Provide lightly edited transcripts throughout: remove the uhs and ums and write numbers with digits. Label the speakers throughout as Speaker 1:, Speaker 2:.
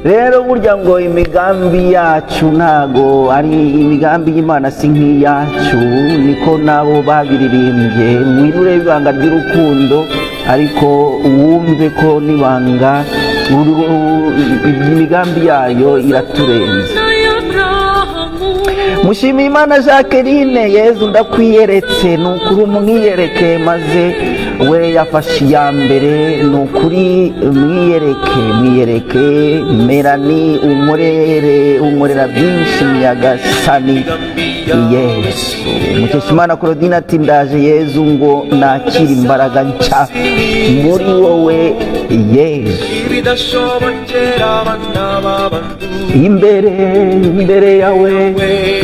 Speaker 1: Rero burya ngo imigambi yacu ntago ari imigambi y'Imana, si nk'iyacu, niko nabo babiririmbye. Ngwino urebe ibanga ry'urukundo, ariko wumve ko n'ibanga imigambi yayo iraturenze. Mushimiyimana Jacqueline: "Yezu, ndakwiyeretse, ni ukuri umwiyereke." Maze we yafashe iya mbere, ni ukuri mwiyereke, mwiyereke. Melanie: "Unkorere, unkorera byinshi, Nyagasani Yesu." Mukeshimana Claudine ati: "Ndaje Yezu ngo nakire imbaraga nshya muri wowe, Yezu."
Speaker 2: Ibidashobokera abana b'abantu,
Speaker 1: Imbere yawe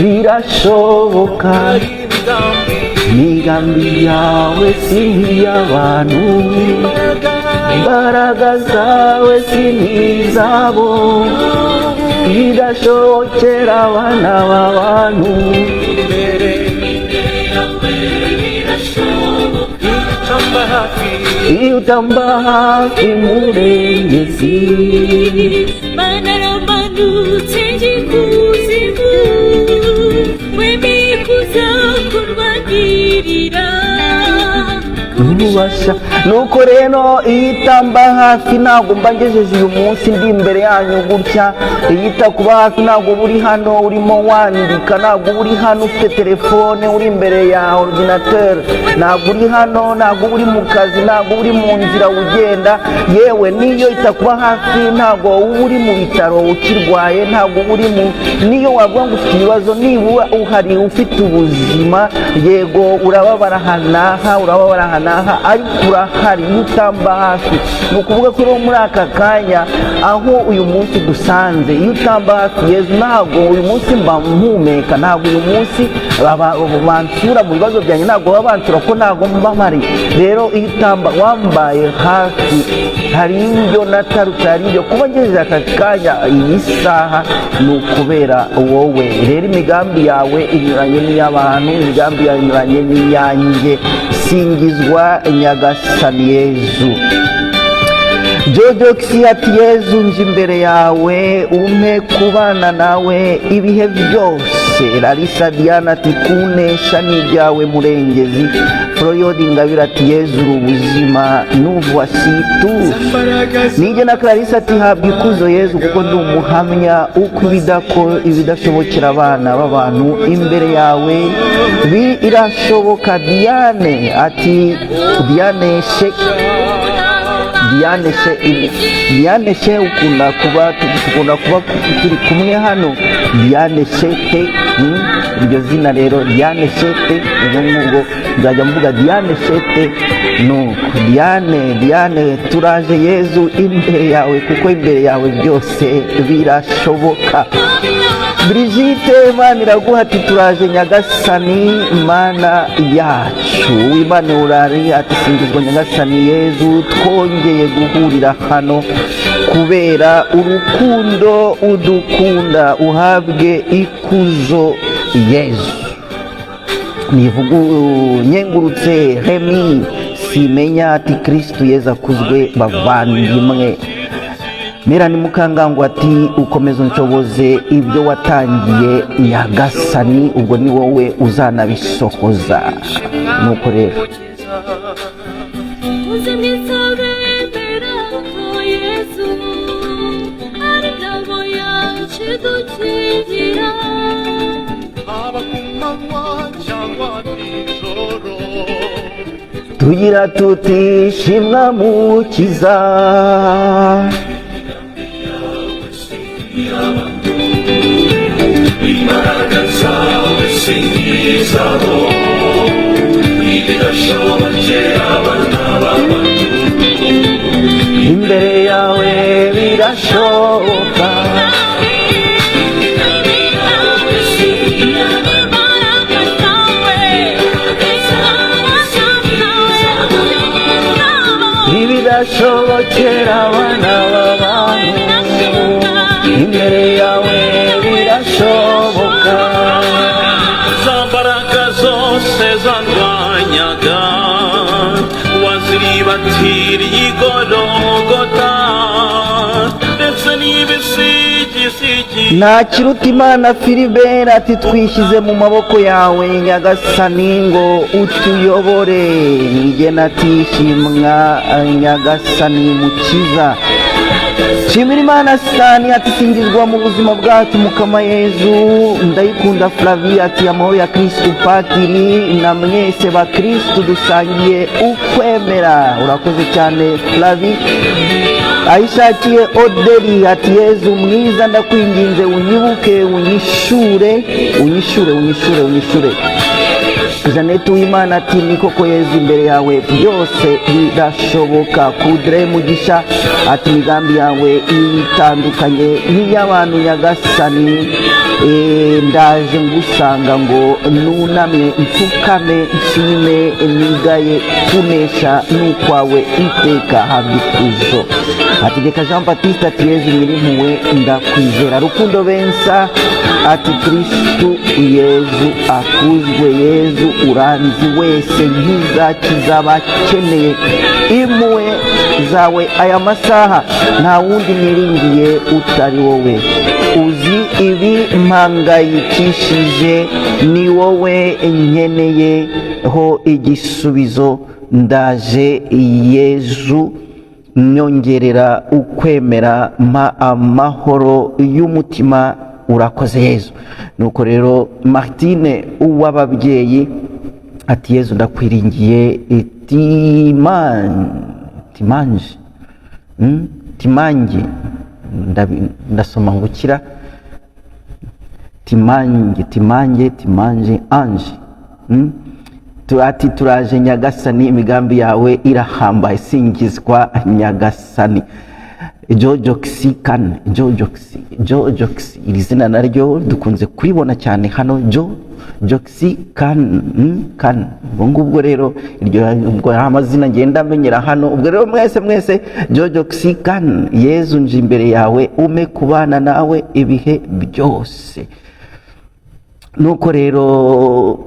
Speaker 1: birashoboka.
Speaker 2: Imigambi,
Speaker 1: Imigambi yawe si nk'iy'abantu, imbaraga zawe si nk'izabo, bidashobokera abana b'abantu.
Speaker 2: Imbere utamba hafi,
Speaker 1: Iyo utamba hafi, Murengezi.
Speaker 3: Naramanutse njya ikuzimu, wemeye kuza kurwanirira.
Speaker 1: Ububasha. Nuko rero iyo itamba hafi, ntabwo mba ngejeje uyu munsi ndi imbere yanyu gutya. Iyo itakuba hafi, ntabwo uba uri hano urimo wandika, ntabwo uba uri hano ufite telefone, uri imbere ya ordinateur, ntabwo uri hano, ntabwo uba uri mu kazi, ntabwo uba uri mu nzira ugenda. Yewe, n'iyo itakuba hafi, ntabwo uba uri mu bitaro ukirwaye, ntabwo uba uri mu, niyo wavuga ngo ufite ibibazo, nibura uhari ufite ubuzima. Yego, urababara aha n'aha, urababara aha n'aha, ariko urahari. Iyo utamba hafi, ni ukuvuga ko rero muri aka kanya aho uyu munsi dusanze, iyo utamba hafi Yezu, ntabwo uyu munsi mba mpumeka, ntabwo uyu munsi bansura mu bibazo byanjye, ntabwo baba bansura ko ntabwo mba mpari. Rero iyo utamba wambaye hafi, hari ibyo natarutse, hari ibyo kuba ngejeje aka kanya, iyi saha, ni ukubera wowe. Rero imigambi yawe inyuranye n'iy'abantu, imigambi yawe inyuranye n'iyanjye. Singizwa Nyagasani Yezu. Jojo ati: "Yezu, nje imbere yawe, umpe kubana nawe ibihe byose." Larisa Diana ati: "Kunesha n'ibyawe, Murengezi." Froyodi Ingabire ati: "Yezu, uri ubuzima, nous voici tous." Nige na Clarisse ati: "Habwa ikuzo Yezu, kuko ndi umuhamya uko ibidashobokera abana b'abantu, imbere yawe birashoboka." Diane ati, Diane she, Diane she, Diane she, ukunda kuba, dukunda kuba turi kumwe hano. Diane Shete, iryo zina rero Diane Shete, ubwo ngubwo nzajya mvuga Diane Shete. Nuko Diane, Diane, turaje Yezu imbere yawe, kuko imbere yawe byose birashoboka. Brigitte Maniraguha ati: "Turaje Nyagasani Mana yacu." Wimana Urari ati: "Singizwa Nyagasani Yezu, twongeye guhurira hano kubera urukundo udukunda, uhabwe ikuzo Yezu." Nivugu nyengurutse Remi Simenya ati: "Kristu Yezu akuzwe, bavandimwe." Melanie Mukangango ati: "Ukomeze unshoboze ibyo watangiye, Nyagasani, ubwo ni wowe uzanabisohoza." Nuko rero
Speaker 3: Uze mwiza bemera ko Yezu ari ingabo yacu idukingira.
Speaker 2: Haba ku manywa cyangwa nijoro.
Speaker 1: Tugira tuti: "Shimwa Mukiza."
Speaker 2: Imbaraga zawe si nk'izabo, ibidashobokera abana b'abantu,
Speaker 1: Imbere yawe birashoboka. Ibidashobokera abana b'abantu, imbere yawe birashoboka.
Speaker 2: Za mbaraga zose zarwanyaga waziribatiriye i Gologota, ndetse n'ibisi
Speaker 1: Ntakirutimana Philibert ati twishyize mu maboko yawe Nyagasani ngo utuyobore. Nigena ati shimwa Nyagasani mukiza. Shimira Sani ati singizwa mu buzima bwacu Mukama Yezu. Ndayikunda Flavie ati amahoro ya Kristu patiri na mwese ba Kristu dusangiye ukwemera. Urakoze cyane Flavie. Ayishakiye Oderi ati Yezu mwiza ndakwinginze unyibuke, unyishure, unyishure, unyishure, unyishure. Jeannette Uwimana ati ni koko Yezu imbere yawe byose birashoboka. Kudre Mugisha ati imigambi yawe itandukanye n'iy'abantu Nyagasani. Ndaje ngusanga ngo nunamye mfukame nshime nigaye kunesha n'ukwawe iteka habwa ikuzo. Hategeka Jean Baptiste ati Yezu nyirimpuhwe ndakwizera. Rukundo Bensa ati Kristu Yezu akuzwe. Yezu uranzi wese nkizakiza abakeneye impuhwe zawe aya masaha, nta wundi niringiye utari wowe. Uzi ibi mpangayikishije, ni wowe nkeneyeho igisubizo. Ndaje Yezu nyongerera ukwemera, mpa amahoro y'umutima. Urakoze Yezu. Nuko rero Martine uw'ababyeyi ati Yezu ndakwiringiye. Timanje, Timange, ndasoma ngukira Timange, Timange, Timanje Ange. Ati turaje Nyagasani, imigambi yawe irahambaye, singizwa Nyagasani. Jojoxi kan Jojoxi, Jojoxi, iri zina naryo dukunze kuribona cyane hano, Jo Joxi kan, kan. Ubwo ngubwo rero iryo ubwo ari amazina ngenda amenyera hano. Ubwo rero mwese mwese, Jojoxi kan, Yezu nje imbere yawe ume kubana nawe ibihe byose. Nuko rero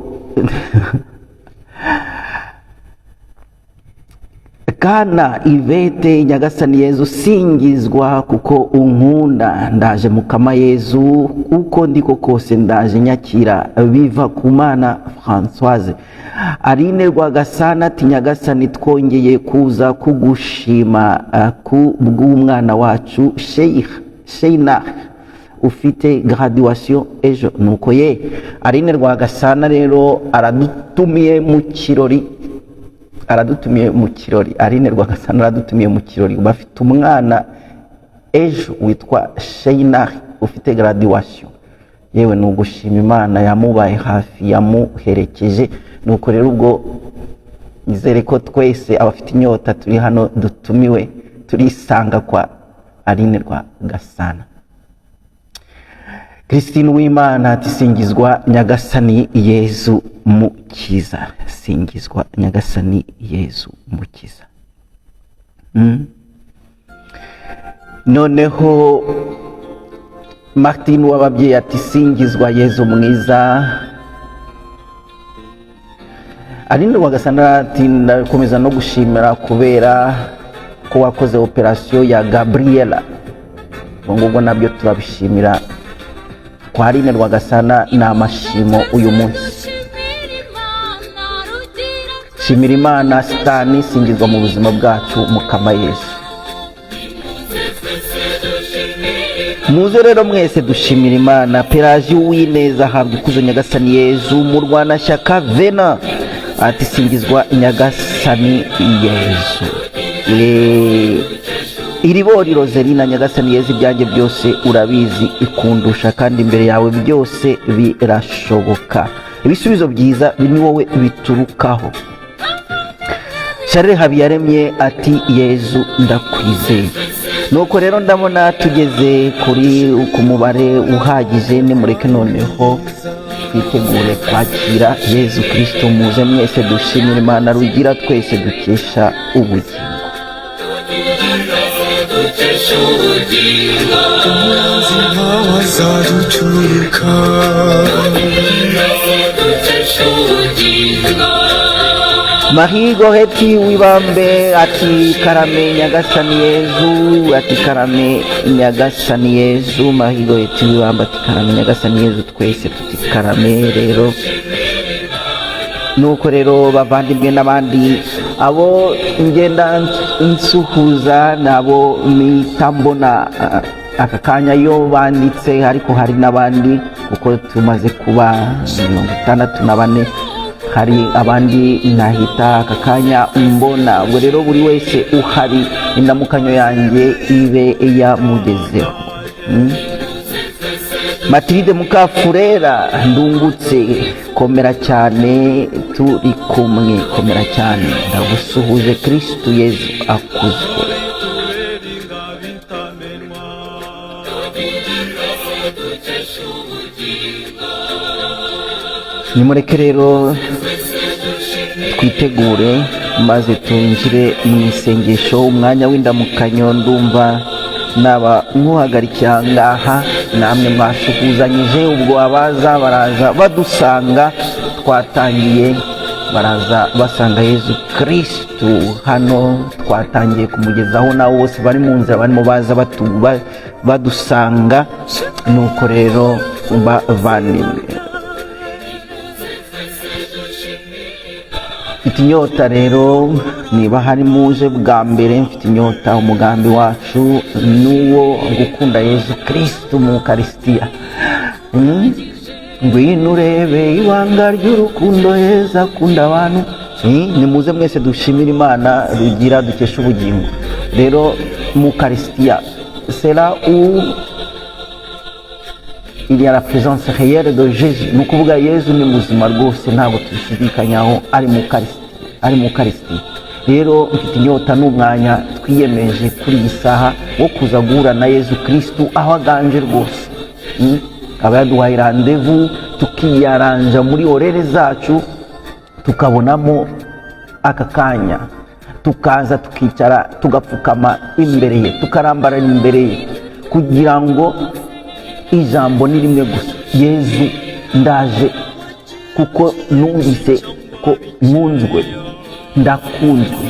Speaker 1: Kana Ivete, Nyagasani Yezu singizwa kuko unkunda. Ndaje Mukama Yezu uko ndiko kose, ndaje nyakira biva ku Mana. Françoise Aline Rwagasana ati Nyagasani twongeye kuza kugushima ku bw'umwana wacu Sheikh Sheina ufite graduation ejo. Nuko ye Aline Rwagasana rero aradutumiye mu kirori, aradutumiye mu kirori. Aline Rwagasana aradutumiye mu kirori, bafite umwana ejo witwa Sheinari ufite graduation. Yewe ni ugushima Imana yamubaye hafi, yamuherekeje. Nuko rero ubwo nizere ko twese abafite inyota turi hano dutumiwe, turisanga kwa Aline Rwagasana. Christine Uwimana ati singizwa Nyagasani Yezu mukiza, singizwa Nyagasani Yezu mukiza. Noneho Martin w'ababyeyi ati singizwa Yezu mwiza. Aline Rwagasana ati ndakomeza no gushimira kubera ko wakoze operasiyo ya Gabriela. Ubwo ngubwo nabyo turabishimira. Kwa Aline Rwagasana ni amashimo uyu munsi. Shimira Imana Sitani, singizwa mu buzima bwacu Mukama Yesu. Muze rero mwese dushimira Imana. Pelaji Uwineza, ahabwa ikuzo Nyagasani Yezu. Murwanashyaka Vena ati singizwa Nyagasani Yezu. Iribori Roselina, Nyagasani Yezu ibyanjye byose urabizi ikundusha, kandi imbere yawe byose birashoboka, ibisubizo byiza ni wowe biturukaho. Charles Habiyaremye ati Yezu ndakwizeye. Nuko rero ndabona tugeze kuri ku mubare uhagije, nimureke noneho twitegure kwakira Yezu Kristo. Muze mwese dushimira Imana rugira twese dukesha ubugingo.
Speaker 4: Azaduturuka.
Speaker 1: Marie Goretti Wibambe ati karame Nyagasani Yezu, ati karame Nyagasani Yezu. Marie Goretti Wibambe ati karame Nyagasani Yezu, twese tuti karame. Rero nuko rero bavandimwe n'abandi, abo ngenda nsuhuza nabo mpita mbona aka kanya yo banditse, ariko hari n'abandi kuko tumaze kuba 64, hari abandi nahita aka kanya mbona. Ubwo rero buri wese uhari, indamukanyo yanjye ibe yamugezeho. Matilde Mukafurera ndungutse, komera cyane, turi kumwe, komera cyane, ndagusuhuje. Kristu Yezu akuzwe.
Speaker 2: Tubere ingabo itamenwa.
Speaker 3: Dukesha ubugingo.
Speaker 1: Nimureke rero twitegure maze twinjire mu isengesho. Umwanya w'indamukanyo ndumva naba nkuhagarikiye aha ngaha, namwe mwasuhuzanyije. Ubwo abaza baraza badusanga, twatangiye, baraza basanga Yezu Kirisitu hano, twatangiye kumugezaho, nabo bose bari mu nzira barimo baza badusanga. Nuko rero bavandimwe, mfite inyota rero, niba hari muje bwa mbere, mfite inyota. Umugambi wacu n'uwo gukunda Yezu Kirisitu mu Karisitiya. Ngwino urebe ibanga ry'urukundo Yezu akunda abantu. Nimuze mwese dushimire Imana rugira dukesha ubugingo. Rero mu Karisitiya, c'est là où il y a la présence réelle de Jésus. Ni ukuvuga Yezu ni muzima rwose, ntabwo tubishidikanyaho, ari mu Karisitiya, ari mu Karisitiya. Rero mfite inyota n'umwanya twiyemeje kuri iyi saha wo kuza guhura na Yezu Kirisitu aho aganje rwose. Aba yaduhaye rendez-vous, tukiyaranja muri horaire zacu, tukabonamo aka kanya, tukaza tukicara, tugapfukama imbere ye, tukarambarara imbere ye, kugira ngo ijambo ni rimwe gusa: Yezu, ndaje kuko numvise ko nkunzwe, ndakunzwe,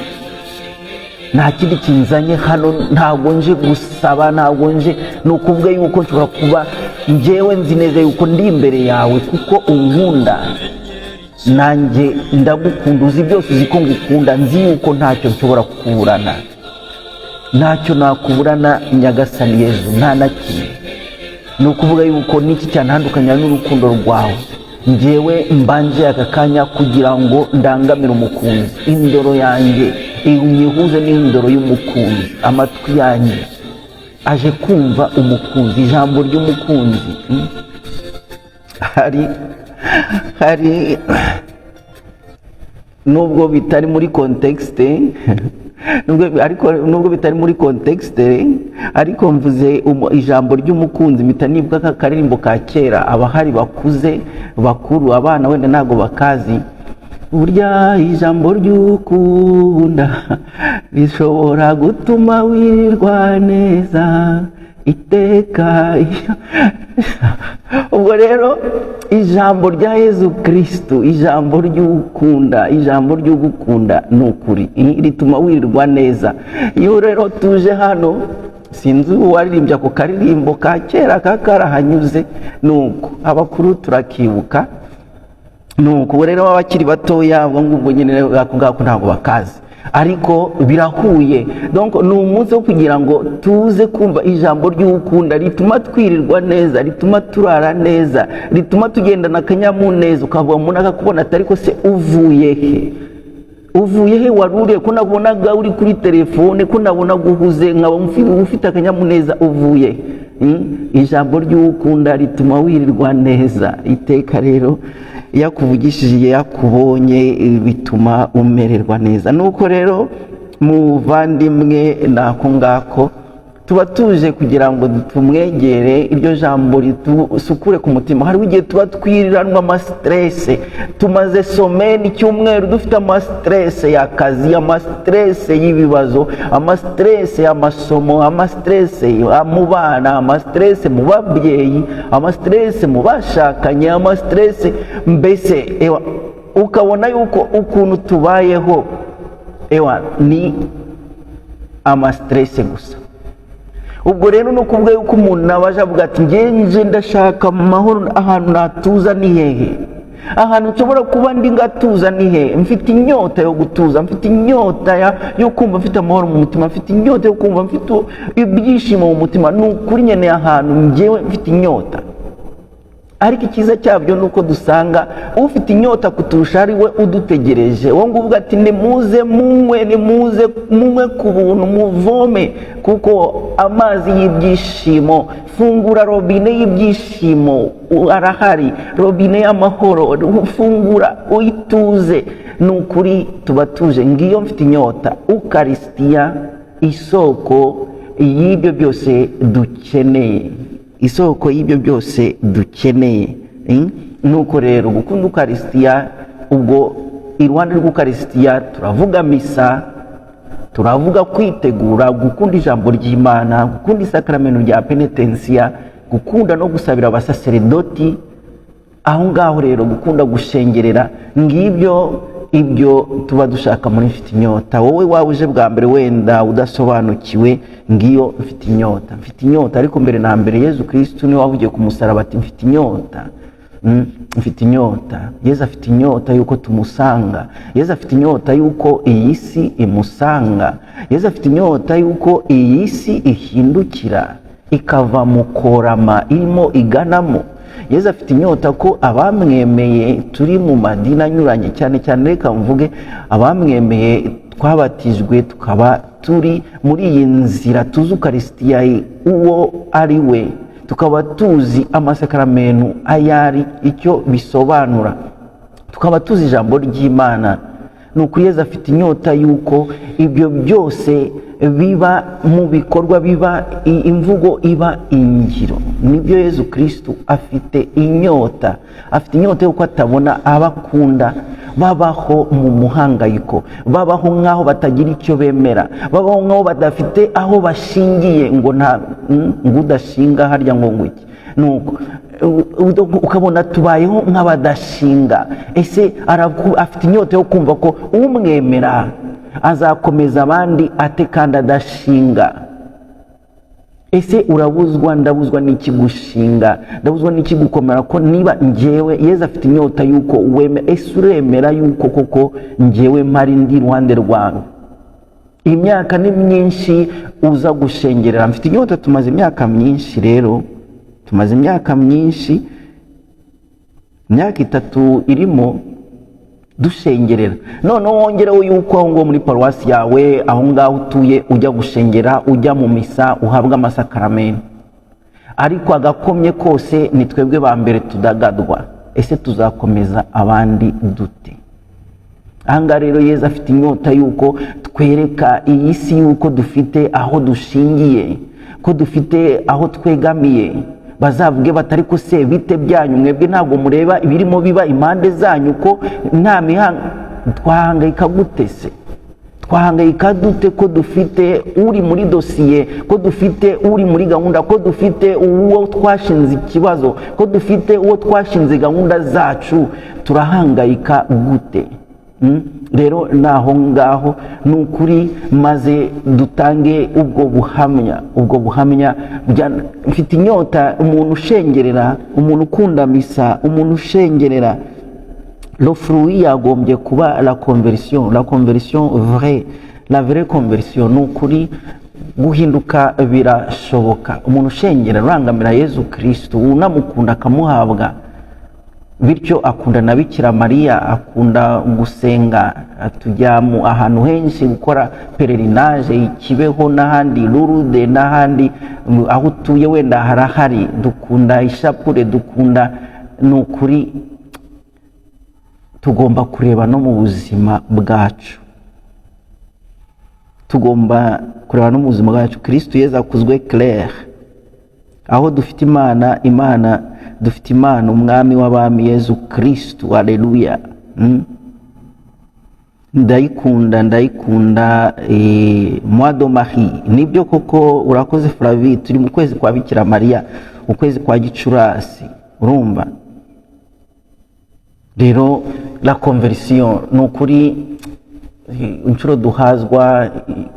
Speaker 1: nta kindi kinzanye hano, ntabwo nje gusaba, ntabwo nje, ni ukuvuga yuko nshobora kuba njyewe nzi neza yuko ndi imbere yawe kuko unkunda, nanjye ndagukunda, uzi byose, uzi ko ngukunda, nzi yuko ntacyo nshobora kuburana, ntacyo nakuburana Nyagasani Yezu, nta na kimwe. Ni ukuvuga yuko n'iki cyantandukanya n'urukundo rwawe? Njyewe mbanje aka kanya kugira ngo ndangamire umukunzi, indoro yanjye nyihuze n'indoro y'umukunzi, amatwi yanjye aje kumva umukunzi, ijambo ry'umukunzi. Hari nubwo bitari muri contexte, nubwo ariko nubwo bitari muri contexte, ariko mvuze ijambo ry'umukunzi, mpita nibuka ka karirimbo ka kera, abahari bakuze, bakuru, abana wenda ntabwo bakazi. Burya ijambo ry'ukunda rishobora gutuma wirirwa neza iteka. Ubwo rero ijambo rya Yezu Kirisitu, ijambo ry'ukunda, ijambo ry'ugukunda, ni ukuri rituma wirirwa neza. Iyo rero tuje hano, sinzi uwaririmbye ako karirimbo ka kera karahanyuze, nuko abakuru turakibuka. Nuko ubu rero abakiri batoya, ubwo ngubwo nyine ako ngako ntabwo bakazi, ariko birahuye. Donc ni umunsi wo kugira ngo tuze kumva ijambo ry'ukunda rituma twirirwa neza, rituma turara neza, rituma tugendana akanyamuneza, ukavuga umuntu akakubona atari ko se uvuye he? Uvuye he? Wari uriye ko nabonaga uri kuri telefone, ko nabonaga uhuze, nkaba ufite akanyamuneza, uvuye? Ijambo ry'ukunda rituma wirirwa neza iteka. Rero iyo akuvugishije, iyo akubonye, bituma umererwa neza. Nuko rero muvandimwe, nako ngako tuba tuje kugira ngo tumwegere, iryo jambo ritusukure ku mutima. Hariho igihe tuba twiriranwa ama stress, tumaze semaine, icyumweru, dufite ama stress y'akazi, ama stress y'ibibazo, ama stress y'amasomo, ama stress mu bana, ama stress mu babyeyi, ama stress mu bashakanye, ama stress mbese ewa, Ukabona yuko ukuntu tubayeho, ewa, ni amastress gusa. Ubwo rero ni ukuvuga yuko umuntu abaje avuga ati: "Ngenje ndashaka amahoro, ahantu natuza ni hehe? Ahantu nshobora kuba ndi ngatuza ni hehe? Mfite inyota yo gutuza, mfite inyota yo kumva mfite amahoro mu mutima, mfite inyota yo kumva mfite ibyishimo mu mutima. Ni ukuri nkeneye ahantu, ngewe mfite inyota." Ariko icyiza cyabyo ni uko dusanga ufite inyota kuturusha ari we udutegereje. Wowe ngo uvuga ati: "Nimuze munywe, nimuze munywe ku buntu, muvome, kuko amazi y'ibyishimo, fungura robine y'ibyishimo, arahari, robine y'amahoro, fungura uyituze." Ni ukuri tuba tuje. Ngiyo mfite inyota, Ukarisitiya, isoko y'ibyo byose dukeneye, isoko y'ibyo byose dukeneye. Nuko rero gukunda Ukarisitiya, ubwo iruhande rw'Ukarisitiya turavuga misa, turavuga kwitegura, gukunda ijambo ry'Imana, gukunda isakaramento rya penetensiya, gukunda no gusabira abasaseredoti aho ngaho rero, gukunda gushengerera. Ngibyo ibyo tuba dushaka muri mfite inyota. Wowe waba uje bwa mbere, wenda udasobanukiwe, ngiyo mfite inyota, mfite inyota. Ariko mbere na mbere, Yezu Kirisitu niwe wavugiye ku musaraba ati: "Mfite inyota." Mfite inyota. Yezu afite inyota y'uko tumusanga. Yezu afite inyota y'uko iyi si imusanga. Yezu afite inyota y'uko iyi si ihindukira ikava mu korama irimo iganamo. Yezu afite inyota ko abamwemeye turi mu madini anyuranye, cyane cyane reka mvuge abamwemeye twabatijwe, tukaba turi muri iyi nzira, tuzi Ukarisitiya uwo ari we, tukaba tuzi amasakaramentu ayari, icyo bisobanura, tukaba tuzi ijambo ry'Imana. Ni ukuri Yezu afite inyota y'uko ibyo byose biba mu bikorwa, biba imvugo, iba ingiro. Nibyo Yezu Kirisitu afite inyota. Afite inyota y'uko atabona abakunda babaho mu muhangayiko, babaho nk'aho batagira icyo bemera, babaho nk'aho badafite aho bashingiye, ngo nta ngo udashinga harya ngo iki. Nuko ukabona tubayeho nk'abadashinga. Ese afite inyota yo kumva ko umwemera azakomeza abandi ate kandi adashinga? Ese urabuzwa, ndabuzwa n'iki gushinga? Ndabuzwa n'iki gukomera? Ko niba njyewe, Yezu afite inyota y'uko wemera. Ese uremera y'uko koko njyewe mpari, ndi iruhande rwawe? Imyaka ni myinshi uza gushengerera mfite inyota. Tumaze imyaka myinshi rero, tumaze imyaka myinshi, imyaka 3 irimo dushengerera. Noneho wongereho yuko aho ngaho muri paruwasi yawe, aho ngaho utuye, ujya gushengera, ujya mu misa, uhabwa amasakaramentu, ariko agakomye kose ni twebwe ba mbere tudagadwa. Ese tuzakomeza abandi dute? Ahangaha rero Yezu afite inyota y'uko twereka iyi si y'uko dufite aho dushingiye, ko dufite aho twegamiye. Bazavuge batari ko se bite byanyu? Mwebwe ntabwo mureba ibirimo biba impande zanyu, ko nta mihanga? Twahangayika gute se? Twahangayika dute ko dufite uri muri dosiye, ko dufite uri muri gahunda, ko dufite uwo twashinze ikibazo, ko dufite uwo twashinze gahunda zacu? Turahangayika gute? Rero ni aho ngaho, ni ukuri, maze dutange ubwo buhamya, ubwo buhamya. Mfite inyota, umuntu ushengerera, umuntu ukunda misa, umuntu ushengerera, le fruit yagombye kuba la conversion, la conversion vraie, la vraie conversion. Ni ukuri guhinduka birashoboka. Umuntu ushengera, urangamira Yezu Kirisitu, unamukunda akamuhabwa, bityo akunda na Bikira Mariya, akunda gusenga, tujya mu ahantu henshi gukora pèlerinage, i Kibeho n'ahandi, Lourdes n'ahandi, aho utuye wenda harahari. Dukunda ishapure, dukunda, ni ukuri tugomba kureba no mu buzima bwacu, tugomba kureba no mu buzima bwacu. Kirisitu Yezu akuzwe. Claire, aho dufite Imana, Imana dufite, Imana Umwami w'abami Yezu Kirisitu, aleluya. Ndayikunda, ndayikunda. Mois de Marie, nibyo koko. Urakoze Flavi. Turi mu kwezi kwa Bikira Mariya, ukwezi kwa Gicurasi. Urumva Rero la conversion ni ukuri inshuro duhazwa.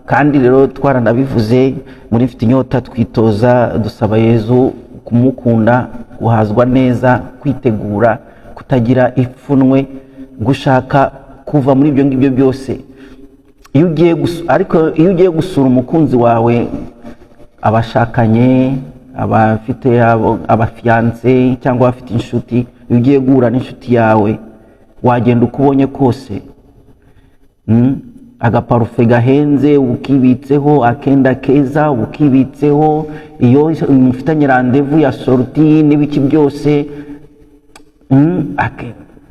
Speaker 1: Kandi rero twaranabivuze muri Mfite Inyota, twitoza dusaba Yezu kumukunda, guhazwa neza, kwitegura, kutagira ipfunwe, gushaka kuva muri ibyo ngibyo byose. Iyo ugiye ariko iyo ugiye gusura umukunzi wawe, abashakanye, abafite abafiancé cyangwa abafite inshuti, iyo ugiye guhura n'inshuti yawe, wagenda uko ubonye kose? Agaparufe gahenze ukibitseho, akenda keza ukibitseho, iyo mufitanye rendez-vous ya sortie n'ibiki byose.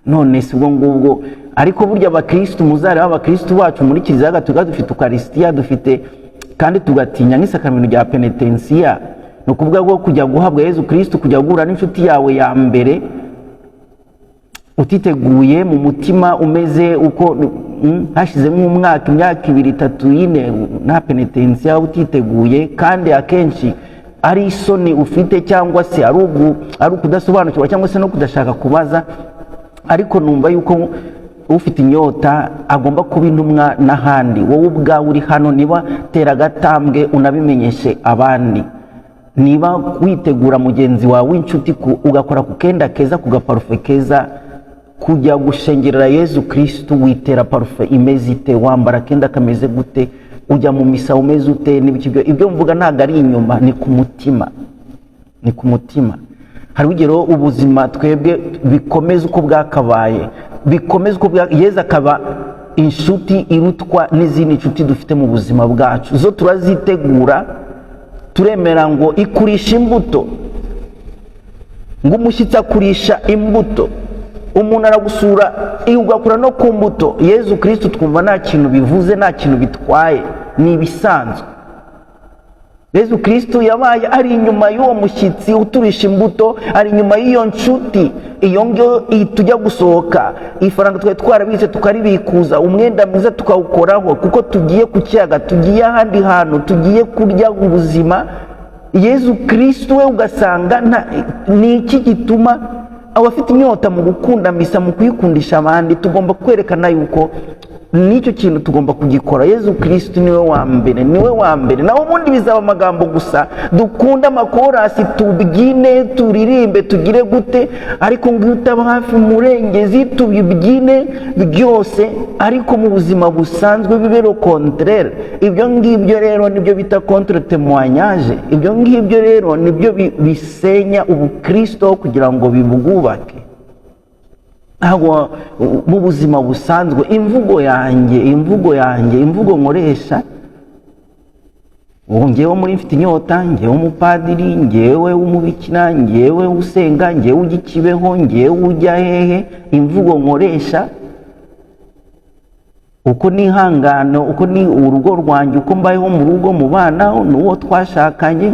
Speaker 1: None si ubwo ngubwo? Ariko burya abakirisitu, muzareba abakirisitu bacu muri Kiliziya Gatolika, dufite ukarisitiya, dufite kandi tugatinya nk'isakamento rya penetensiya. Ni ukuvuga ko kujya guhabwa Yezu Kirisitu, kujya guhura n'inshuti yawe ya mbere utiteguye mu mutima, umeze uko, hashize nk'umwaka, imyaka 2, 3, 4 nta penetensiya, utiteguye, kandi akenshi ari isoni ufite cyangwa se ari ukudasobanukirwa cyangwa se no kudashaka kubaza. Ariko numva yuko ufite inyota agomba kuba intumwa n'ahandi. Wowe ubwawe uri hano, niba tera agatambwe unabimenyeshe abandi. Niba witegura mugenzi wawe w'inshuti, ugakora ku kenda keza, ku gaparufe keza, kujya gushengerera Yezu Kirisitu, witera parufe imeze ite? Wambara akenda kameze gute? Ujya mu misa umeze ute? N'ibiki ibyo mvuga ntabwo ari inyuma, ni ku mutima, ni ku mutima. Hari urugero ubuzima twebwe bikomeza uko bwakabaye, bikomeza uko bwa Yezu akaba inshuti irutwa n'izindi nshuti dufite mu buzima bwacu. Zo turazitegura, turemera ngo ikurisha imbuto, ngo umushyitsi akurisha imbuto, umuntu aragusura ugakura no ku mbuto. Yezu Kirisitu twumva nta kintu bivuze, nta kintu bitwaye, ni ibisanzwe. Yezu Kirisitu yabaye ari inyuma y'uwo mushyitsi uturisha imbuto, ari inyuma y'iyo nshuti iyo ngiyo tujya gusohoka, ifaranga twari twarabitse tukaribikuza, umwenda mwiza tukawukoraho, kuko tugiye ku kiyaga, tugiye ahandi hantu, tugiye kurya ubuzima. Yezu Kirisitu we ugasanga ni iki gituma abafite inyota mu gukunda misa, mu kuyikundisha abandi, tugomba kwerekana yuko n'icyo kintu tugomba kugikora. Yezu Kirisitu niwe wa mbere, niwe wa mbere. Naho ubundi bizaba amagambo gusa, dukunde amakorasi, tubyine, turirimbe, tugire gute, ariko ngo utaba hafi umurengezi, tubibyine byose, ariko mu buzima busanzwe bibe le contraire. Ibyo ngibyo rero nibyo bita contre témoignage. Ibyo ngibyo rero nibyo bisenya ubukristo kugira ngo bibwubake. Ntabwo mu buzima busanzwe imvugo yanjye, imvugo yanjye, imvugo nkoresha ubu, ngewe muri Mfite Inyota, ngewe umupadiri, ngewe w'umubikira, ngewe usenga, ngewe ujya i Kibeho, ngewe ujya hehe, imvugo nkoresha, uko nihangana, uko ni urugo rwanjye, uko mbayeho mu rugo, mu bana n'uwo twashakanye,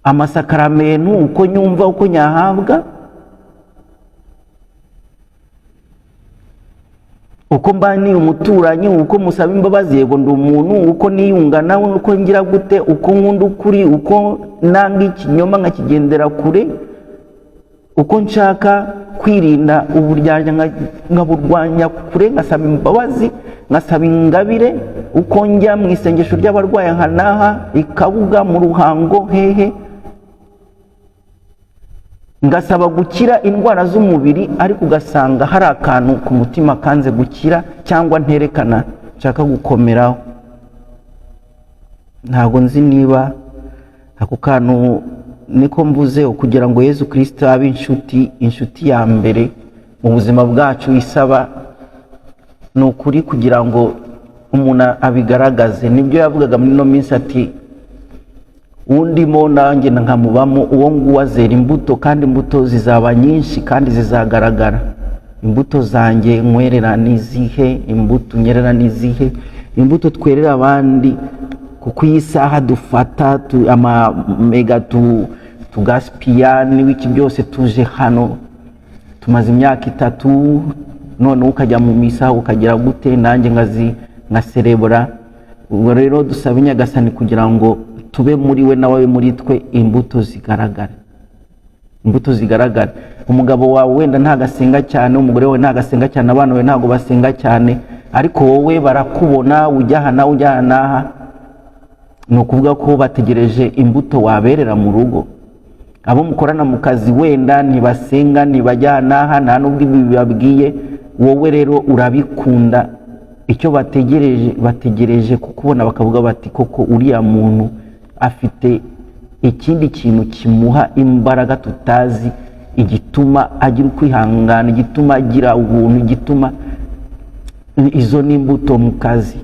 Speaker 1: amasakaramentu uko nyumva, uko nyahabwa, uko mbaniye umuturanyi, uko musaba imbabazi, yego ndi umuntu, uko niyunga nawe, uko ngira gute, uko nkunda ukuri, uko nanga ikinyoma nkakigendera kure, uko nshaka kwirinda uburyarya nkaburwanya kure, ngasaba imbabazi, ngasaba ingabire, uko njya mu isengesho ry'abarwayi nka n'aha i Kabuga, mu Ruhango, hehe, ngasaba gukira indwara z'umubiri, ariko ugasanga hari akantu ku mutima kanze gukira cyangwa nterekana nshaka gukomeraho. Ntabwo nzi niba ako kantu niko mvuze. Kugira ngo Yezu Kirisito abe inshuti, inshuti ya mbere mu buzima bwacu, isaba ni ukuri kugira ngo umuntu abigaragaze. Nibyo yavugaga muri ino minsi ati: "Undimo nanjye nkamubamo, uwo nguwo azera imbuto, kandi imbuto zizaba nyinshi kandi zizagaragara." Imbuto zanjye nkwerera ni izihe? Imbuto nyerera ni izihe? Imbuto twerera abandi? Kuko iyi saha dufata amamega tugasipiya n'ibiki byose, tuje hano tumaze imyaka 3, noneho ukajya mu misa ukagira gute, nanjye nkazi nkaserebura. Ubwo rero dusaba Nyagasani kugira ngo tube muri we nawe muri twe, imbuto zigaragara. Imbuto zigaragara. Umugabo wawe wenda ntabwo asenga cyane, umugore wawe ntabwo asenga cyane, abana bawe ntabwo basenga cyane, ariko wowe barakubona ujya aha nawe ujya aha n'aha. Ni ukuvuga ko bategereje imbuto waberera mu rugo. Abo mukorana mu kazi wenda ntibasenga, ntibajya aha n'aha, nta n'ubwo ibi bibabwiye. Wowe rero urabikunda. Icyo bategereje, bategereje kukubona bakavuga bati: "Koko uriya muntu afite ikindi kintu kimuha imbaraga tutazi, igituma agira ukwihangana, igituma agira ubuntu, igituma." Izo ni imbuto mu kazi.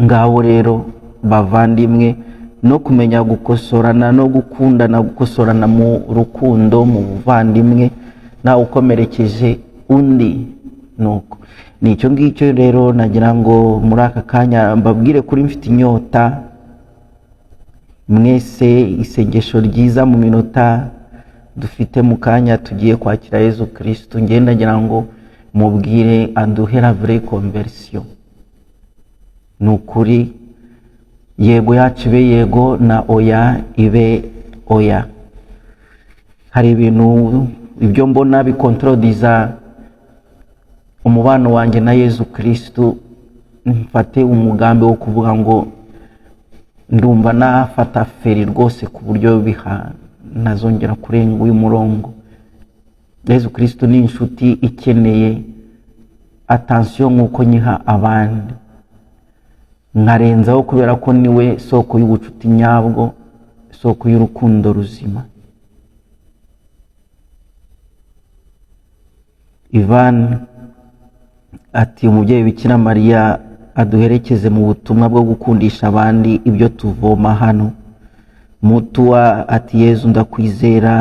Speaker 1: Ngaho rero bavandimwe, no kumenya gukosorana no gukundana, gukosorana mu rukundo, mu buvandimwe, ntawe ukomerekeje undi. Nuko ni icyo ngicyo rero nagira ngo muri aka kanya mbabwire kuri Mfite Inyota. Mwese isengesho ryiza mu minota dufite mu kanya tugiye kwakira Yezu Kirisitu. Ngenda nagira ngo mubwire aduhe la vraie conversion. Ni ukuri, yego yacu ibe yego na oya ibe oya. Hari ibintu, ibyo mbona bikontorodiza umubano wanjye na Yezu Kirisitu, mfate umugambi wo kuvuga ngo ndumva nafata feri rwose, ku buryo biha ntazongera kurenga uyu murongo. Yezu Kirisitu ni inshuti ikeneye attention nk'uko nyiha abandi, nkarenzaho, kubera ko niwe soko y'ubucuti nyabwo, soko y'urukundo ruzima. Ivan ati: "Umubyeyi Bikira Mariya aduherekeze mu butumwa bwo gukundisha abandi ibyo tuvoma hano." Mutuwa ati: "Yezu ndakwizera."